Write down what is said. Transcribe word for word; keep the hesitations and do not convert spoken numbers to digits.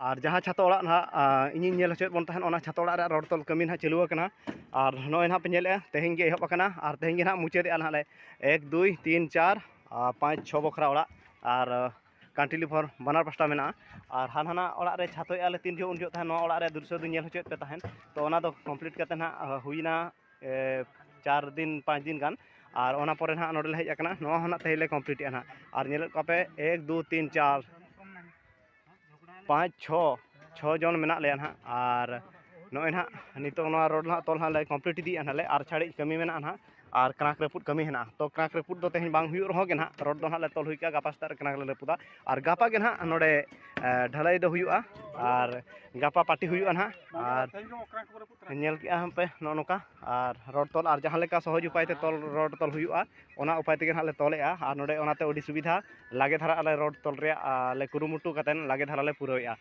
ᱟᱨ ᱡᱟᱦᱟᱸ ᱪᱷᱟᱛᱚ ᱚᱲᱟᱜ ᱱᱟᱦᱟᱜ, ᱟ, ᱤᱧᱤᱧ ᱧᱮᱞ ᱦᱚᱪᱚᱭᱮᱫ ᱵᱚᱱ ᱛᱟᱦᱮᱸᱫ, ᱚᱱᱟ ᱪᱷᱟᱛᱚ ᱚᱲᱟᱜ ᱨᱮᱭᱟᱜ ᱨᱚᱰ ᱛᱚᱞ ᱠᱟᱹᱢᱤ ᱱᱟᱦᱟᱜ ᱪᱟᱹᱞᱩ ᱟᱠᱟᱱᱟ᱾ ᱟᱨ ᱱᱚᱜᱼᱚᱭ ᱱᱟᱦᱟᱜ ᱯᱮ ᱧᱮᱞᱮᱫᱼᱟ, ᱛᱮᱦᱮᱧ ᱜᱮ ᱮᱦᱚᱵ ᱟᱠᱟᱱᱟ ᱟᱨ ᱛᱮᱦᱮᱧ ᱜᱮ ᱱᱟᱦᱟᱜ ᱢᱩᱪᱟᱹᱫᱮᱜᱼᱟ ᱱᱟᱦᱟᱜ ᱞᱮ᱾ ᱮᱠ, ᱫᱩᱭ, ᱛᱤᱱ, ᱪᱟᱨ, ᱟ, ᱯᱟᱸᱪ, ᱪᱷᱚ ᱵᱚᱠᱷᱨᱟ ᱚᱲᱟᱜ ᱟᱨ, ᱟ, cantilever ᱵᱟᱱᱟᱨ ᱯᱟᱥᱴᱟ ᱢᱮᱱᱟᱜᱼᱟ᱾ ᱟᱨ ᱦᱟᱱᱟ ᱱᱟᱦᱟᱜ ᱚᱲᱟᱜ ᱨᱮ ᱪᱷᱟᱛᱚᱭᱮᱫᱼᱟ ᱞᱮ ᱛᱤᱱ ᱡᱚᱦᱚᱜ, ᱩᱱ ᱡᱚᱦᱚᱜ ᱛᱟᱦᱮᱸᱫ ᱱᱚᱣᱟ ᱚᱲᱟᱜ ᱨᱮᱭᱟᱜ ᱫᱨᱤᱥᱥᱚ ᱫᱚᱧ ᱧᱮᱞ ᱦᱚᱪᱚᱭᱮᱫ ᱯᱮ ᱛᱟᱦᱮᱸᱫ᱾ ᱛᱚ ᱚᱱᱟ ᱫᱚ complete ᱠᱟᱛᱮ ᱱᱟᱦᱟᱜ, ᱟ, ᱦᱩᱭᱱᱟ, ᱮ, ᱪᱟᱨ ᱫᱤᱱ, ᱯᱟᱸᱪ ᱫᱤᱱ ᱜᱟᱱ᱾ ᱟᱨ ᱚᱱᱟ ᱯᱚᱨᱮ ᱱᱟᱦᱟᱜ ᱱᱚᱰᱮ ᱞᱮ ᱦᱮᱡ ᱟᱠᱟᱱᱟ, ᱱᱚᱣᱟ ᱦᱚᱸ ᱱᱟᱦᱟᱜ ᱛᱮᱦᱮᱧ ᱞᱮ completeᱮᱜᱼᱟ ᱱᱟᱦᱟᱜ᱾ ᱟᱨ ᱧᱮᱞᱮᱫ ᱠᱚᱣᱟ ᱯᱮ, ᱮᱠ, ᱫᱩ, ᱛᱤᱱ, ᱪᱟᱨ, ᱯᱟᱸᱪ, ᱪᱷᱚ, ᱪᱷᱚ ᱡᱚᱱ ᱢᱮᱱᱟᱜ ᱞᱮᱭᱟ ᱱᱟᱦᱟᱜ᱾ ᱟᱨ ᱱᱚᱜᱼᱚᱭ ᱱᱟᱦᱟᱜ ᱱᱤᱛᱚᱜ ᱱᱚᱣᱟ ᱨᱚᱰ ᱱᱟᱦᱟᱜ ᱛᱚᱞ ᱱᱟᱦᱟᱜ ᱞᱮ complete ᱤᱫᱤᱭᱮᱫᱼᱟ ᱱᱟᱦᱟᱜ ᱞᱮ, ᱟᱨ ᱪᱷᱟᱹᱲᱤᱡ ᱠᱟᱹᱢᱤ ᱢᱮᱱᱟᱜᱼᱟ ᱱᱟᱦᱟᱜ, ᱟᱨ ᱠᱨᱟᱸᱠ ᱨᱟᱹᱯᱩᱫ ᱠᱟᱹᱢᱤ ᱦᱮᱱᱟᱜᱼᱟ᱾ ᱛᱚ ᱠᱨᱟᱸᱠ ᱨᱟᱹᱯᱩᱫ ᱫᱚ ᱛᱮᱦᱮᱧ ᱵᱟᱝ ᱦᱩᱭᱩᱜ ᱨᱮᱦᱚᱸ ᱜᱮ ᱱᱟᱦᱟᱜ, ᱨᱚᱰ ᱫᱚ ᱱᱟᱦᱟᱜ ᱞᱮ ᱛᱚᱞ ᱦᱩᱭ ᱠᱟᱜᱼᱟ, ᱜᱟᱯᱟ ᱥᱮᱛᱟᱜ ᱨᱮ ᱠᱨᱟᱸᱠ ᱞᱮ ᱨᱟᱹᱯᱩᱫᱟ᱾ ᱟᱨ ᱜᱟᱯᱟ ᱜᱮ ᱱᱟᱦᱟᱜ ᱱᱚᱰᱮ, ᱮ, ᱰᱷᱟᱹᱞᱟᱹᱭ ᱫᱚ ᱦᱩᱭᱩᱜᱼᱟ, ᱟᱨ ᱜᱟᱯᱟ ᱯᱟᱹᱴᱤ ᱦᱩᱭᱩᱜᱼᱟ ᱱᱟᱦᱟᱜ᱾ ᱟᱨ ᱧᱮᱞ ᱠᱮᱜᱼᱟ ᱦᱟᱯᱮ ᱱᱚᱜᱼᱚ ᱱᱚᱝᱠᱟ, ᱟᱨ ᱨᱚᱰ ᱛᱚᱞ ᱟᱨ ᱡᱟᱦᱟᱸ ᱞᱮᱠᱟ ᱥᱚᱦᱚᱡᱽ ᱩᱯᱟᱭ ᱛᱮ ᱛᱚᱞ, ᱨᱚᱰ ᱛᱚᱞ ᱦᱩᱭᱩᱜᱼᱟ, ᱚᱱᱟ ᱩᱯᱟᱭ ᱛᱮᱜᱮ ᱱᱟᱦᱟᱜ ᱞᱮ ᱛᱚᱞᱮᱜᱼᱟ᱾ ᱟᱨ ᱱᱚᱰᱮ ᱚᱱᱟᱛᱮ ᱟᱹᱰᱤ ᱥᱩᱵᱤᱫᱷᱟ, ᱞᱟᱜᱮ ᱫᱷᱟᱨᱟ ᱟᱞᱮ ᱨᱚᱰ ᱛᱚᱞ ᱨᱮᱭᱟᱜ, ᱟ, ᱞᱮ ᱠᱩᱨᱩᱢᱩᱴᱩ ᱠᱟᱛᱮᱫ ᱞᱟᱜᱮ ᱫᱷᱟᱨᱟ ᱞᱮ ᱯᱩᱨᱟᱹᱣᱮᱜᱼᱟ᱾